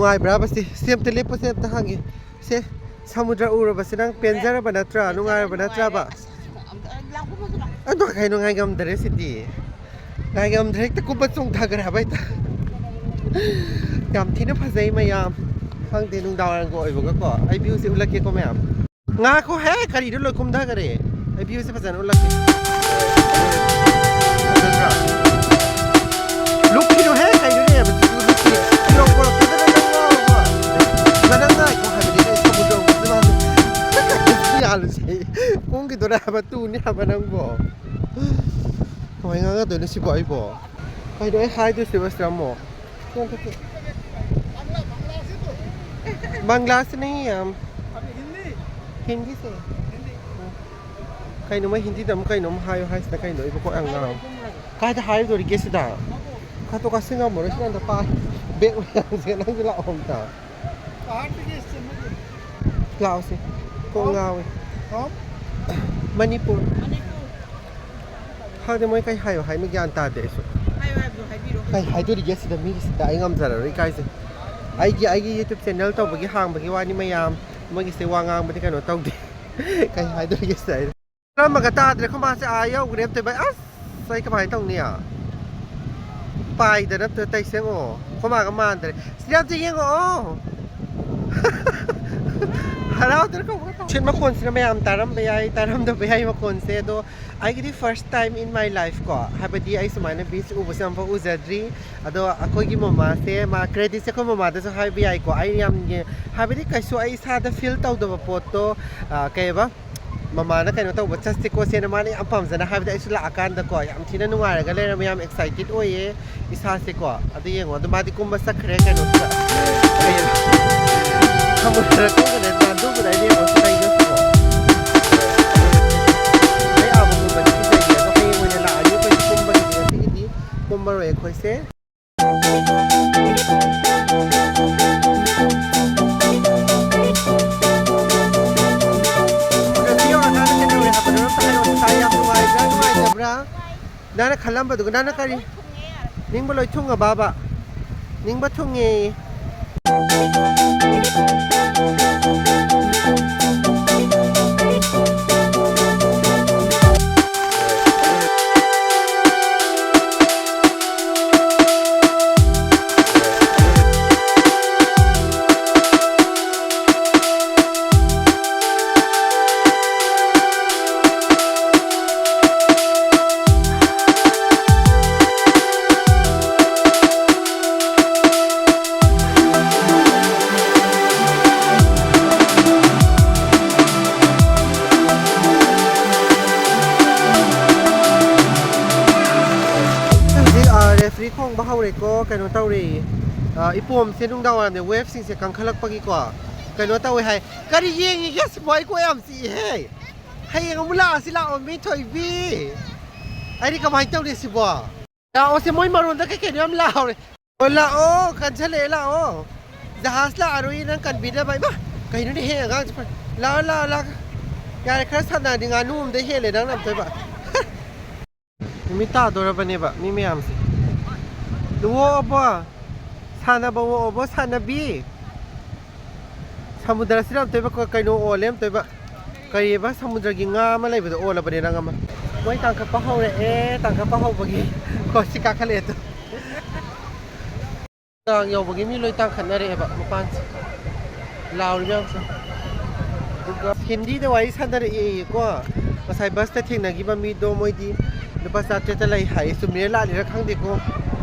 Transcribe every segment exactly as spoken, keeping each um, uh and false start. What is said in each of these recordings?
ꯅꯨꯡꯉꯥꯏꯕ꯭ꯔꯥꯕ ꯁꯤ? ꯁꯤ ꯑꯝꯇ ꯂꯦꯞꯄꯣ, ꯁꯤ ꯑꯝꯇ ꯍꯪꯒꯦ꯫ ꯁꯦ, ꯁꯃꯨꯗ꯭ꯔ ꯎꯔꯕꯁꯦ ꯅꯪ ꯄꯦꯟꯖꯔꯕ ꯅꯠꯇ꯭ꯔꯥ? ꯅꯨꯡꯉꯥꯏꯔꯕ ꯅꯠꯇ꯭ꯔꯕ? ꯑꯁ, ꯑꯝꯇ ꯂꯥꯛꯄ ꯐꯖꯅ꯫ ꯑꯗꯣ ꯀꯩꯅꯣ ꯉꯥꯏꯉꯝꯗꯔꯦ ꯁꯤꯗꯤ꯫ ꯉꯥꯏꯉꯝꯗ꯭ꯔꯦ, ꯍꯦꯛꯇ ꯀꯨꯝꯕ ꯆꯣꯡꯊꯈ꯭ꯔꯦ ꯍꯥꯏꯕ ꯍꯦꯛꯇ꯫ ꯌꯥꯝ ꯊꯤꯅ ꯐꯖꯩ ꯃꯌꯥꯝ꯫ ꯈꯪꯗꯦ, ꯅꯨꯡꯗꯥꯡ ꯋꯥꯏꯔꯝꯒ ꯑꯣꯏꯕꯒꯀꯣ꯫ ꯑꯩ ꯚ꯭ꯌꯨꯁꯦ ꯎꯠꯂꯛꯀꯦꯀꯣ ꯃꯌꯥꯝ꯫ ꯉꯥꯏꯈꯣꯍꯦ, ꯀꯔꯤꯅꯣ ꯂꯣꯏ ꯀꯨꯝꯊꯈꯔꯦ꯫ ꯑꯩ ꯚ꯭ꯌꯨꯁꯦ ꯐꯖꯅ ꯎꯠꯂꯛꯀꯦ꯫ ꯐꯖꯗ꯭ꯔꯥ? ꯂꯨꯞꯈꯤꯅꯨꯍꯦ, ꯀꯩꯅꯣꯅꯦ? ꯂꯨꯞꯈꯤꯅꯨ꯫ ꯐꯤꯔꯣꯜ ꯄꯣꯔꯛꯄꯗꯨꯅ ꯅꯪ ꯉꯥꯎꯔꯕꯣ? ꯅꯪ ꯉꯥꯏꯈꯣ ꯍꯥꯏꯕꯅꯤ, ꯀꯩ ꯁꯃꯨꯗ꯭ꯔ ꯎꯕꯁꯤ ꯃꯥꯁꯨ꯫ ꯌꯥꯜꯂꯨꯁꯦ꯫ ꯀꯨꯝꯈꯤꯗꯣꯔꯦ ꯍꯥꯏꯕ, ꯇꯨꯅꯤ ꯍꯥꯏꯕ ꯅꯪꯕꯣ꯫ ꯀꯃꯥꯏꯅ ꯉꯥꯡꯅꯗꯣꯏꯅꯣ ꯁꯤꯕꯣ ꯑꯩꯕꯣ? ꯀꯩꯅꯣ ꯑꯩ ꯍꯥꯏꯗꯣꯏꯁꯤꯕꯣ ꯁꯤꯗ ꯑꯃꯨꯛ? बांग्ला से नहीं है हम। हिंदी से। ꯀꯩꯅꯣ ꯃꯣꯏ ꯍꯤꯟꯗꯤꯗ ꯑꯃꯨꯛ ꯀꯩꯅꯣꯝ ꯍꯥꯏꯌꯨ ꯍꯥꯏꯁꯤꯅ ꯀꯩꯅꯣ? ꯑꯩꯕꯨ ꯀꯣꯛ ꯌꯥꯝ ꯉꯥꯎꯔꯦ꯫ ꯀꯥꯏꯗ ꯍꯥꯏꯔꯨꯗꯣꯔꯤꯒꯦ ꯁꯤꯗ? ꯈꯥꯇꯣ ꯀꯥꯁꯤ ꯉꯝꯃꯔꯣꯏ ꯁꯤꯗ ꯑꯝꯇ ꯄꯥꯏ꯫ ꯕꯦꯛ ꯃꯌꯥꯝꯁꯦ ꯅꯪꯁꯨ ꯂꯥꯛꯑꯣ ꯑꯝꯇ꯫ ꯂꯥꯛꯑꯣꯁꯦ꯫ ꯀꯣꯛ ꯉꯥꯎꯋꯦ꯫ ꯃꯅꯤꯄꯨꯔ꯫ ꯈꯪꯗꯦ ꯃꯣꯏ ꯀꯩ ꯍꯥꯏꯌꯣ ꯍꯥꯏꯅꯣ ꯒ꯭ꯌꯥꯟ ꯇꯥꯗꯦ ꯑꯩꯁꯨ꯫ ꯍꯥꯏꯌꯣ ꯍꯥꯏꯕꯗꯣ ꯍꯥꯏꯕꯤꯔꯣ꯫ ꯀꯩ ꯍꯥꯏꯗꯣꯔꯤꯒꯦ ꯁꯤꯗ ꯃꯤꯒꯤꯁꯤꯗ? ꯑꯩ ꯉꯝꯖꯔꯔꯣꯏ, ꯏꯀꯥꯏꯖꯩ꯫ ꯑꯩꯒꯤ, ꯑꯩꯒꯤ YouTube channel ꯇꯧꯕꯒꯤ ꯍꯥꯡꯕꯒꯤ ꯋꯥꯅꯤ ꯃꯌꯥꯝ꯫ ꯃꯣꯏꯒꯤꯁꯦ ꯋꯥ ꯉꯥꯡꯕꯗꯤ ꯀꯩꯅꯣ ꯇꯧꯗꯦ꯫ ꯀꯩ ꯍꯥꯏꯗꯣꯔꯤꯒꯦ ꯁꯤꯗ ꯑꯩ? ꯀꯔꯝꯕꯒ ꯇꯥꯗ꯭ꯔꯦ, ꯑꯩꯈꯣꯏ ꯃꯥꯁꯦ ꯑꯥ ꯌꯧꯈ꯭ꯔꯦ꯫ ꯑꯝꯇ ꯚꯥꯏ, ꯑꯁ ꯑꯩ ꯀꯃꯥꯏꯅ ꯇꯧꯅꯤ? ꯄꯥꯏꯗꯅ ꯑꯝꯇ ꯇꯩꯁꯦ ꯌꯦꯡꯉꯣ꯫ ꯑꯩꯈꯣꯏ ꯃꯥꯒ ꯃꯥꯟꯗ꯭ꯔꯦ꯫ ꯁꯤꯗ ꯑꯝꯇ ꯌꯦꯡꯉꯛꯑꯣ꯫ ꯍꯔꯥꯎꯗꯅ ꯀꯧꯕꯒ ꯇꯧ-, ꯁꯤꯠ ꯃꯈꯣꯟꯁꯤꯅ ꯃꯌꯥꯝ ꯇꯥꯔꯝꯕ ꯌꯥꯏ, ꯇꯥꯔꯝꯗꯕ ꯌꯥꯏ ꯃꯈꯣꯟꯁꯦ꯫ ꯑꯗꯣ ꯑꯩꯒꯤꯗꯤ first time in my life ꯀꯣ, ꯍꯥꯏꯕꯗꯤ ꯑꯩ ꯁꯨꯃꯥꯏꯅ beach ꯎꯕꯁꯦ ꯑꯃꯐꯥꯎ ꯎꯖꯗ꯭ꯔꯤ꯫ ꯑꯗꯣ ꯑꯩꯈꯣꯏꯒꯤ ꯃꯃꯥꯁꯦ, ꯃꯥ creditꯁꯦ ꯑꯩꯈꯣꯏ ꯃꯃꯥꯗꯁꯨ ꯍꯥꯏꯕ ꯌꯥꯏꯀꯣ꯫ ꯑꯩ ꯌꯥꯝ ꯌꯦ-, ꯍꯥꯏꯕꯗꯤ ꯀꯩꯁꯨ ꯑꯩ ꯏꯁꯥꯗ feel ꯇꯧꯗꯕ ꯄꯣꯠꯇꯣ, ꯑ, ꯀꯩꯕ, ꯃꯃꯥꯅ ꯀꯩꯅꯣ ꯇꯧꯕ ꯆꯠꯁꯦ ꯈꯣꯠꯁꯦꯅ ꯃꯥꯅ ꯌꯥꯝ ꯄꯥꯝꯖꯅ ꯍꯥꯏꯕꯗ ꯑꯩꯁꯨ ꯂꯥꯛꯑꯀꯥꯟꯗꯀꯣ ꯌꯥꯝ ꯊꯤꯅ ꯅꯨꯡꯉꯥꯏꯔꯒ ꯂꯩꯔꯝꯃꯦ, ꯌꯥꯝ excited ꯑꯣꯏꯌꯦ ꯏꯁꯥꯁꯦꯀꯣ꯫ ꯑꯗꯨ ꯌꯦꯡꯉꯣ, ꯑꯗꯨ ꯃꯥꯗꯤ ꯀꯨꯝꯕ ꯆꯠꯈ꯭ꯔꯦ ꯀꯩꯅꯣꯗꯨꯗ꯫ ꯀꯩꯅꯣ? ꯁꯃꯨꯗ꯭ꯔ ꯀꯨꯝꯈ꯭ꯔꯦ, ꯑꯗꯨꯕꯨꯗ ꯑꯩꯗꯤ ꯌꯦꯡꯉꯣ, ꯁꯤ ꯂꯩꯒꯦ ꯁꯤꯕꯣ꯫ ꯑꯩ ꯑꯥꯕ ꯀꯨꯝꯕꯗꯤ ꯀꯤꯖꯩꯌꯦ, ꯑꯗꯣ ꯍꯌꯦꯡ ꯑꯣꯏꯅ ꯂꯥꯛꯑꯒꯦ ꯑꯩꯈꯣꯏ ꯀꯨꯝꯕꯒꯤꯗꯤ, ꯉꯁꯤꯒꯤꯗꯤ ꯀꯨꯝꯃꯔꯣꯏ ꯑꯩꯈꯣꯏꯁꯦ꯫ ꯌꯥꯝ ꯅꯨꯡꯉꯥꯏꯕ꯭ꯔꯥ, ꯅꯨꯡꯉꯥꯏꯇꯕ꯭ꯔꯥ? ꯅꯪꯅ ꯈꯜꯂꯝꯕꯗꯨꯒ ꯅꯪꯅ ꯀꯔꯤ? ꯅꯤꯡꯕ ꯂꯣꯏ ꯊꯨꯡꯉꯕꯕ? ꯅꯤꯡꯕ ꯊꯨꯡꯉꯦ꯫ ꯍꯧꯖꯤꯛ, ꯑ, ꯔꯦꯐ꯭ꯔꯤ ꯈꯣꯡꯕ ꯍꯧꯔꯦꯀꯣ, ꯀꯩꯅꯣ ꯇꯧꯔꯦ꯫ ꯑ, ꯏꯄꯣꯝꯁꯦ ꯅꯨꯡꯗꯥꯡ ꯋꯥꯏꯔꯝꯗ ꯋꯦꯕꯁꯤꯡꯁꯦ ꯀꯟꯈꯠꯂꯛꯄꯒꯤꯀꯣ ꯀꯩꯅꯣ ꯇꯧꯋꯦ ꯍꯥꯏ꯫ ꯀꯔꯤ ꯌꯦꯡꯉꯤꯒꯦ ꯁꯤꯕꯣ? ꯑꯩ ꯀꯣꯛ ꯌꯥꯝ ꯆꯤꯛꯏꯍꯦ꯫ ꯍꯌꯦꯡ ꯑꯃꯨꯛ ꯂꯥꯛꯑꯁꯤ ꯂꯥꯛꯑꯣ ꯃꯤ ꯊꯣꯏꯕꯤ꯫ ꯑꯩꯗꯤ ꯀꯃꯥꯏꯅ ꯇꯧꯅꯤ ꯁꯤꯕꯣ? ꯂꯥꯛꯑꯣꯁꯦ, ꯃꯣꯏ ꯃꯔꯣꯟꯗ ꯀꯩ ꯀꯩꯅꯣ ꯌꯥꯝ ꯂꯥꯎꯔꯦ꯫ ꯑꯣ, ꯂꯥꯛꯑꯣ, ꯀꯟꯁꯜꯂꯛꯑꯦ, ꯂꯥꯛꯑꯣ꯫ ꯖꯍꯥꯖ ꯂꯥꯛꯑꯔꯣꯏꯌꯦ ꯅꯪ ꯀꯟꯕꯤꯅꯕ꯫ ꯏꯃꯥ, ꯀꯩꯅꯣꯅꯦꯍꯦ ꯑꯉꯥꯡꯁꯦ꯫ ꯂꯥꯛꯑꯣ, ꯂꯥꯛꯑꯣ, ꯂꯥꯛꯑꯣ꯫ ꯌꯥꯔꯦ, ꯈꯔ ꯁꯥꯟꯅꯔꯗꯤ ꯉꯥꯅꯨ ꯑꯃꯗ ꯍꯦꯜꯂꯦ ꯅꯪꯅ ꯑꯝꯇꯣꯏꯕ꯫ ꯅꯨꯃꯤꯠ ꯇꯥꯗꯣꯔꯕꯅꯦꯕ ꯃꯤ ꯃꯌꯥꯝꯁꯦ꯫ ꯂꯨꯍꯣꯛꯑꯕꯣ? ꯁꯥꯟꯅꯕ ꯑꯣꯛꯑꯕꯣ, ꯁꯥꯟꯅꯕꯤ? ꯁꯃꯨꯗ꯭ꯔꯁꯤꯗ ꯑꯝꯇꯣꯏꯕ ꯀ-, ꯀꯩꯅꯣ ꯑꯣꯜꯂꯦ ꯑꯝꯇꯣꯏꯕ꯫ ꯀꯔꯤꯕ, ꯁꯃꯨꯗ꯭ꯔꯒꯤ ꯉꯥ ꯑꯃ ꯂꯩꯕꯗꯣ ꯑꯣꯜꯂꯕꯅꯦ ꯅꯪ ꯑꯃ꯫ ꯃꯣꯏ ꯇꯥꯡꯈꯠꯄ ꯍꯧꯔꯛꯑꯦ, ꯇꯥꯡꯈꯠꯄ ꯍꯧꯕꯒꯤ꯫ ꯀꯣ, ꯁꯤ ꯀꯥꯈꯠꯂꯛꯑꯦ ꯑꯗꯣ꯫ ꯀꯥꯡ ꯌꯧꯕꯒꯤ ꯃꯤ ꯂꯣꯏ ꯇꯥꯡꯈꯠꯅꯔꯛꯑꯦꯕ ꯃꯄꯥꯟꯁꯦ꯫ ꯂꯥꯎꯔꯤ ꯃꯌꯥꯝꯁꯦ꯫ ꯑꯗꯨꯒ ꯍꯤꯟꯗꯤꯗ ꯋꯥꯔꯤ ꯁꯥꯟꯅꯔꯛꯑꯦꯌꯦꯀꯣ꯫ ꯉꯁꯥꯏ ꯕꯁꯇ ꯊꯦꯡꯅꯈꯤꯕ ꯃꯤꯗꯣ ꯃꯣꯏꯗꯤ ꯂꯨꯄꯥ ꯆꯥꯇ꯭ꯔꯦꯠꯇ ꯂꯩ ꯍꯥꯏꯌꯦ꯫ ꯆꯨꯝꯃꯤꯔ ꯂꯥꯜꯂꯤꯔ ꯈꯪꯗꯦꯀꯣ꯫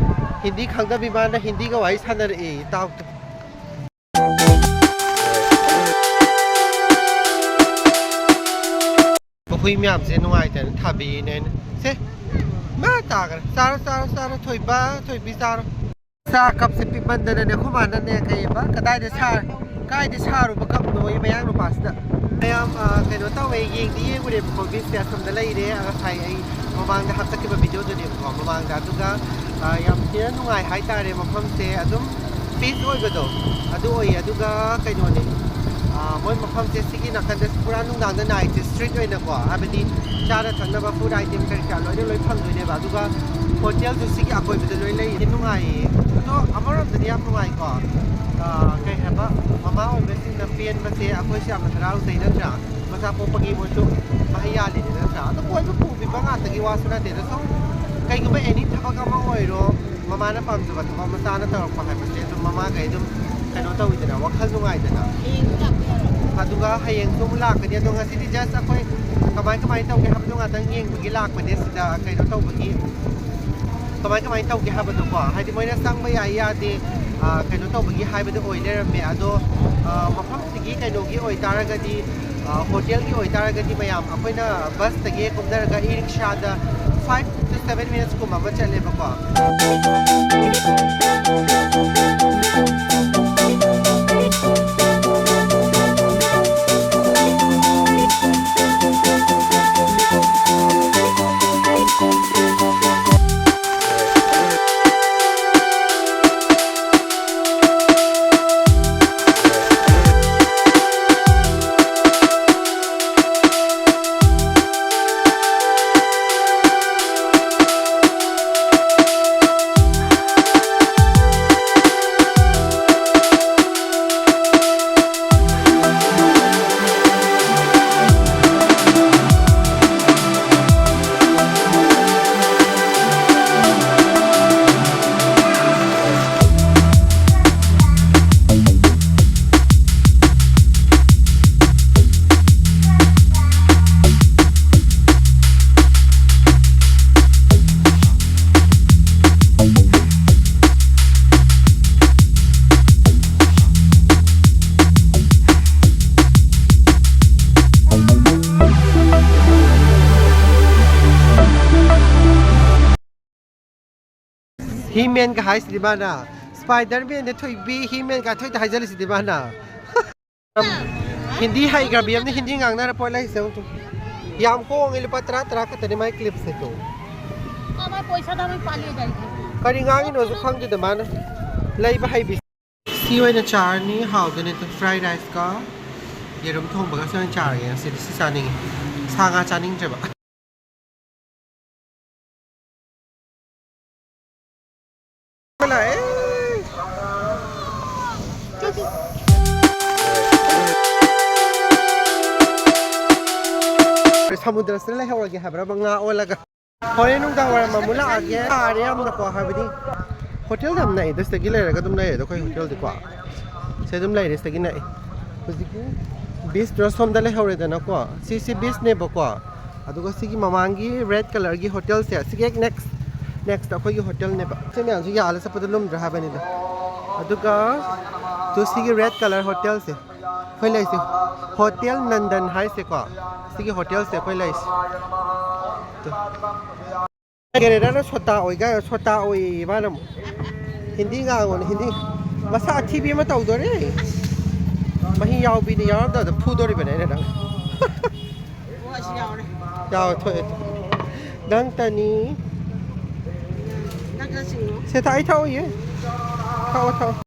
ꯍꯤꯟꯗꯤ ꯈꯪꯗꯕꯤ ꯃꯥꯅ ꯍꯤꯟꯗꯤꯒ ꯋꯥꯔꯤ ꯁꯥꯟꯅꯔꯛꯑꯦꯌꯦ꯫ ꯇꯥꯎ꯫ ꯃꯈꯣꯏ ꯃꯌꯥꯝꯁꯦ ꯅꯨꯡꯉꯥꯏꯇꯅ ꯊꯥꯕꯤꯅꯦ ꯑꯩꯅ꯫ ꯁꯦ, ꯃꯥ ꯇꯥꯈ꯭ꯔꯦ꯫ ꯆꯥꯔꯣ, ꯆꯥꯔꯣ, ꯆꯥꯔꯣ, ꯊꯣꯏꯕ, ꯊꯣꯏꯕꯤ, ꯆꯥꯔꯣ꯫ ꯆꯥ ꯀꯞꯁꯦ ꯄꯤꯛꯃꯟꯗꯅꯅꯦ, ꯑꯩꯈꯣꯏ ꯃꯥꯅꯅꯦ, ꯀꯩꯕ, ꯀꯗꯥꯏꯗ ꯁꯥ-, ꯀꯥꯏꯗ ꯁꯥꯔꯨꯕ ꯀꯞꯅꯣ ꯑꯩ ꯃꯌꯥꯡ ꯅꯨꯄꯥꯁꯤꯗ꯫ ꯃꯌꯥꯝ, ꯑ, ꯀꯩꯅꯣ ꯇꯧꯋꯦ, ꯌꯦꯡꯗꯤ ꯌꯦꯡꯉꯨꯔꯦꯕꯀꯣ, ꯕꯤꯁꯁꯦ ꯑꯁꯣꯝꯗ ꯂꯩꯔꯦ꯫ ꯉꯁꯥꯏ ꯑꯩ ꯃꯃꯥꯡꯗ ꯍꯥꯞꯆꯈꯤꯕ ꯚꯤꯗꯤꯑꯣꯗꯨꯅꯦꯕꯀꯣ, ꯃꯃꯥꯡꯗ꯫ ꯑꯗꯨꯒ, ꯑ, ꯌꯥꯝ ꯊꯤꯅ ꯅꯨꯡꯉꯥꯏ ꯍꯥꯏꯇꯥꯔꯦ ꯃꯐꯝꯁꯦ꯫ ꯑꯗꯨꯝ ꯄꯤꯁ ꯑꯣꯏꯕꯗꯣ ꯑꯗꯨ ꯑꯣꯏꯌꯦ꯫ ꯑꯗꯨꯒ ꯀꯩꯅꯣꯅꯦ, ꯑ, ꯑꯥ, ꯃꯣꯏ ꯃꯐꯝꯁꯦ ꯁꯤꯒꯤ ꯅꯥꯀꯟꯗ ꯄꯨꯔꯥ ꯅꯨꯡꯗꯥꯡꯗ ꯅꯥꯏꯠꯁꯦ ꯁ꯭ꯇ꯭ꯔꯤꯠ ꯑꯣꯏꯅꯀꯣ, ꯍꯥꯏꯕꯗꯤ ꯆꯥꯅ ꯊꯛꯅꯕ ꯐꯨꯗ ꯑꯥꯏꯇꯦꯝ ꯀꯔꯤ ꯀꯔꯥ ꯂꯣꯏꯅ ꯂꯣꯏ ꯐꯪꯗꯣꯏꯅꯦꯕ꯫ ꯑꯗꯨꯒ ꯍꯣꯇꯦꯜꯁꯨ ꯁꯤꯒꯤ ꯑꯀꯣꯏꯕꯗ ꯂꯣꯏ ꯂꯩ꯫ ꯌꯥꯝ ꯅꯨꯡꯉꯥꯏꯌꯦ꯫ ꯑꯗꯣ ꯑꯃꯔꯣꯝꯗꯗꯤ ꯌꯥꯝ ꯅꯨꯡꯉꯥꯏꯀꯣ꯫ ꯑꯥ, ꯀꯩ ꯍꯥꯏꯕ, ꯃꯃꯥ ꯑꯣꯏꯕꯁꯤꯡꯅ ꯄꯦꯟꯕꯁꯦ ꯑꯩꯈꯣꯏꯁꯨ ꯌꯥꯝꯅ ꯍꯔꯥꯎꯖꯩ, ꯅꯠꯇ꯭ꯔꯥ? ꯃꯆꯥ ꯄꯣꯛꯄꯒꯤ ꯃꯣꯏꯁꯨ ꯃꯍꯩ ꯌꯥꯜꯂꯤꯅꯦ, ꯅꯠꯇ꯭ꯔꯥ? ꯑꯗꯣ ꯀꯣꯏꯕ ꯄꯨꯕꯤꯕ ꯉꯥꯛꯇꯒꯤ ꯋꯥꯁꯨ ꯅꯠꯇꯦꯗ, ꯁꯨꯝ ꯀꯩꯒꯨꯝꯕ ꯑꯦꯅꯤ ꯊꯕꯛ ꯑꯃ ꯑꯣꯏꯔꯣ, ꯃꯃꯥꯅ ꯄꯥꯝꯖꯕ ꯊꯕꯛ ꯃꯆꯥꯅ ꯇꯧꯔꯛꯄ ꯍꯥꯏꯕꯁꯦ ꯑꯗꯨꯝ ꯃꯃꯥꯈꯩ ꯑꯗꯨꯝ ꯀꯩꯅꯣ ꯇꯧꯋꯤꯗꯅ, ꯋꯥꯈꯜ ꯅꯨꯡꯉꯥꯏꯗꯅ꯫ ꯌꯦꯡꯕ ꯂꯥꯛꯄ ꯌꯥꯔꯣ? ꯑꯗꯨꯒ ꯍꯌꯦꯡꯁꯨ ꯑꯃꯨꯛ ꯂꯥꯛꯀꯅꯤ꯫ ꯑꯗꯣ ꯉꯁꯤꯗꯤ just ꯑꯩꯈꯣꯏ ꯀꯃꯥꯏ ꯀꯃꯥꯏꯅ ꯇꯧꯒꯦ ꯍꯥꯏꯕꯗꯣ ꯉꯥꯛꯇꯪ ꯌꯦꯡꯕꯒꯤ ꯂꯥꯛꯄꯅꯦ ꯁꯤꯗ, ꯀꯩꯅꯣ ꯇꯧꯕꯒꯤ꯫ ꯀꯃꯥꯏ ꯀꯃꯥꯏꯅ ꯇꯧꯒꯦ ꯍꯥꯏꯕꯗꯣꯀꯣ, ꯍꯥꯏꯗꯤ ꯃꯣꯏꯅ ꯆꯪꯕ ꯌꯥꯏ ꯌꯥꯗꯦ, ꯑ, ꯀꯩꯅꯣ ꯇꯧꯕꯒꯤ ꯍꯥꯏꯕꯗꯣ ꯑꯣꯏ ꯂꯩꯔꯝꯃꯦ꯫ ꯑꯗꯣ, ꯑ, ꯃꯐꯝꯁꯤꯒꯤ ꯀꯩꯅꯣꯒꯤ ꯑꯣꯏꯇꯥꯔꯒꯗꯤ, ꯑ, ꯍꯣꯇꯦꯜꯒꯤ ꯑꯣꯏꯇꯥꯔꯒꯗꯤ ꯃꯌꯥꯝ ꯑꯩꯈꯣꯏꯅ ꯕꯁꯇꯒꯤ ꯍꯦꯛ ꯀꯨꯝꯊꯔꯒ E ꯔꯤꯛꯁꯥꯗ five to seven minutes ꯀꯨꯝꯕ ꯑꯃ ꯆꯠꯂꯦꯕꯀꯣ꯫ ꯍꯤ ꯃꯦꯟꯒ ꯍꯥꯏꯁꯤꯗꯤ ꯃꯥꯅ꯫ ꯁ꯭ꯄꯥꯏꯗꯔ ꯃꯦꯟꯗ ꯊꯣꯏꯕꯤ, ꯍꯤ ꯃꯦꯟꯒ ꯊꯣꯏꯗ ꯍꯥꯏꯖꯜꯂꯤꯁꯤꯗꯤ ꯃꯥꯅ꯫ ꯍꯤꯟꯗꯤ ꯍꯩꯈ꯭ꯔꯕꯤ ꯑꯃꯅ ꯍꯤꯟꯗꯤ ꯉꯥꯡꯅꯔ ꯄꯣꯠ ꯂꯩꯁꯦ ꯑꯃꯨꯛ꯫ ꯌꯥꯝ ꯍꯣꯡꯉꯦ, ꯂꯨꯄꯥ ꯇꯔꯥ ꯇꯔꯥ ꯈꯛꯇꯅꯤ ꯃꯥꯏ ꯀ꯭ꯂꯤꯞꯁꯦ ꯇꯣ꯫ ꯀꯔꯤ ꯉꯥꯡꯉꯤꯅꯣꯁꯨ ꯈꯪꯗꯦꯗ ꯃꯥꯅ꯫ ꯂꯩꯕ ꯍꯩꯕꯤ꯫ ꯁꯤ ꯑꯣꯏꯅ ꯆꯥꯔꯅꯤ, ꯍꯥꯎꯗꯣꯏꯅꯦ ꯑꯗꯨ ꯐ꯭ꯔꯥꯏ ꯔꯥꯏꯁꯀ꯫ ꯌꯦꯔꯨꯝ ꯊꯣꯡꯕꯒꯁꯨ ꯑꯣꯏꯅ ꯆꯥꯔꯒꯦ ꯉꯁꯤꯗꯤ꯫ ꯁꯤ ꯆꯥꯅꯤꯡꯉꯤ꯫ ꯁꯥ ꯉꯥ ꯆꯥꯅꯤꯡꯗ꯭ꯔꯦꯕ꯫ ꯂꯥꯛꯑꯦ꯫ ꯁꯃꯨꯗ꯭ꯔꯁꯤꯗ ꯂꯩꯍꯧꯔꯒꯦ ꯍꯥꯏꯕ꯭ꯔꯕ ꯉꯥ ꯑꯣꯜꯂꯒ? ꯍꯣꯔꯦꯟ ꯅꯨꯡꯗꯥꯡ ꯋꯥꯏꯔꯝ ꯑꯃꯨꯛ ꯂꯥꯛꯑꯒꯦ꯫ ꯇꯥꯔꯦ ꯌꯥꯝꯅꯀꯣ, ꯍꯥꯏꯕꯗꯤ ꯍꯣꯇꯦꯜ ꯌꯥꯝ ꯅꯛꯑꯦ꯫ ꯁꯤꯗꯒꯤ ꯂꯩꯔꯒ ꯑꯗꯨꯝ ꯂꯩꯔꯦꯗ ꯑꯩꯈꯣꯏ ꯍꯣꯇꯦꯜꯗꯤꯀꯣ꯫ ꯁꯤ ꯑꯗꯨꯝ ꯂꯩꯔꯦ, ꯁꯤꯗꯒꯤ ꯅꯛꯑꯦ꯫ ꯍꯧꯖꯤꯛꯀꯤ ꯕꯤꯁꯇꯨꯅ ꯁꯣꯝꯗ ꯂꯩꯍꯧꯔꯦꯗꯅꯀꯣ꯫ ꯁꯤꯁꯤ ꯕꯤꯁꯅꯦꯕꯀꯣ꯫ ꯑꯗꯨꯒ ꯁꯤꯒꯤ ꯃꯃꯥꯡꯒꯤ ꯔꯦꯗ ꯀꯂꯔꯒꯤ ꯍꯣꯇꯦꯜꯁꯦ, ꯁꯤꯒꯤ ꯍꯦꯛ ꯅꯦꯛꯁ, ꯅꯦꯛꯁꯇ ꯑꯩꯈꯣꯏꯒꯤ ꯍꯣꯇꯦꯜꯅꯦꯕ꯫ ꯁꯤ ꯃꯌꯥꯝꯁꯤ ꯌꯥꯜꯂ ꯆꯠꯄꯗ ꯂꯨꯝꯗ꯭ꯔꯥ ꯍꯥꯏꯕꯅꯤꯗ꯫ ꯑꯗꯨꯒ ꯇꯨ ꯁꯤꯒꯤ ꯔꯦꯗ ꯀꯂꯔ ꯍꯣꯇꯦꯜꯁꯦ꯫ ꯑꯩꯈꯣꯏ ꯂꯩꯁꯦ ꯍꯣꯇꯦꯜ ꯅꯟꯗꯟ ꯍꯥꯏꯁꯦꯀꯣ, ꯁꯤꯒꯤ ꯍꯣꯇꯦꯜꯁꯦ ꯑꯩꯈꯣꯏ ꯂꯩꯁꯦ꯫ ꯇꯨ꯫ ꯀꯦꯅꯦꯗꯥꯗ ꯁꯣꯇꯥ ꯑꯣꯏꯒ-, ꯁꯣꯇꯥ ꯑꯣꯏꯌꯦ ꯃꯥꯅ ꯑꯃꯨꯛ꯫ ꯍꯤꯟꯗꯤ ꯉꯥꯡꯉꯣꯅꯦ, ꯍꯤꯟꯗꯤ꯫ ꯃꯁꯛ ꯑꯊꯤꯕꯤ ꯑꯃ ꯇꯧꯗꯣꯔꯦ꯫ ꯃꯍꯤ ꯌꯥꯎꯕꯤꯅꯤ, ꯌꯥꯎꯔꯝꯗꯕꯗ ꯐꯨꯗꯣꯔꯤꯕꯅꯦ ꯑꯩꯅ ꯅꯪ꯫ ꯑꯣ, ꯑꯁꯤ ꯌꯥꯎꯔꯦ꯫ ꯌꯥꯎꯔꯦ, ꯊꯣꯛꯑꯦ꯫ ꯅꯪ ꯇꯅꯤ꯫ ꯅꯪ ꯈꯔ ꯆꯤꯡꯉꯣ꯫ ꯁꯦ ꯊꯛ-, ꯑꯩ ꯊꯛꯑꯣꯏꯌꯦ꯫ ꯊꯛꯑꯣ, ꯊꯛꯑꯣ꯫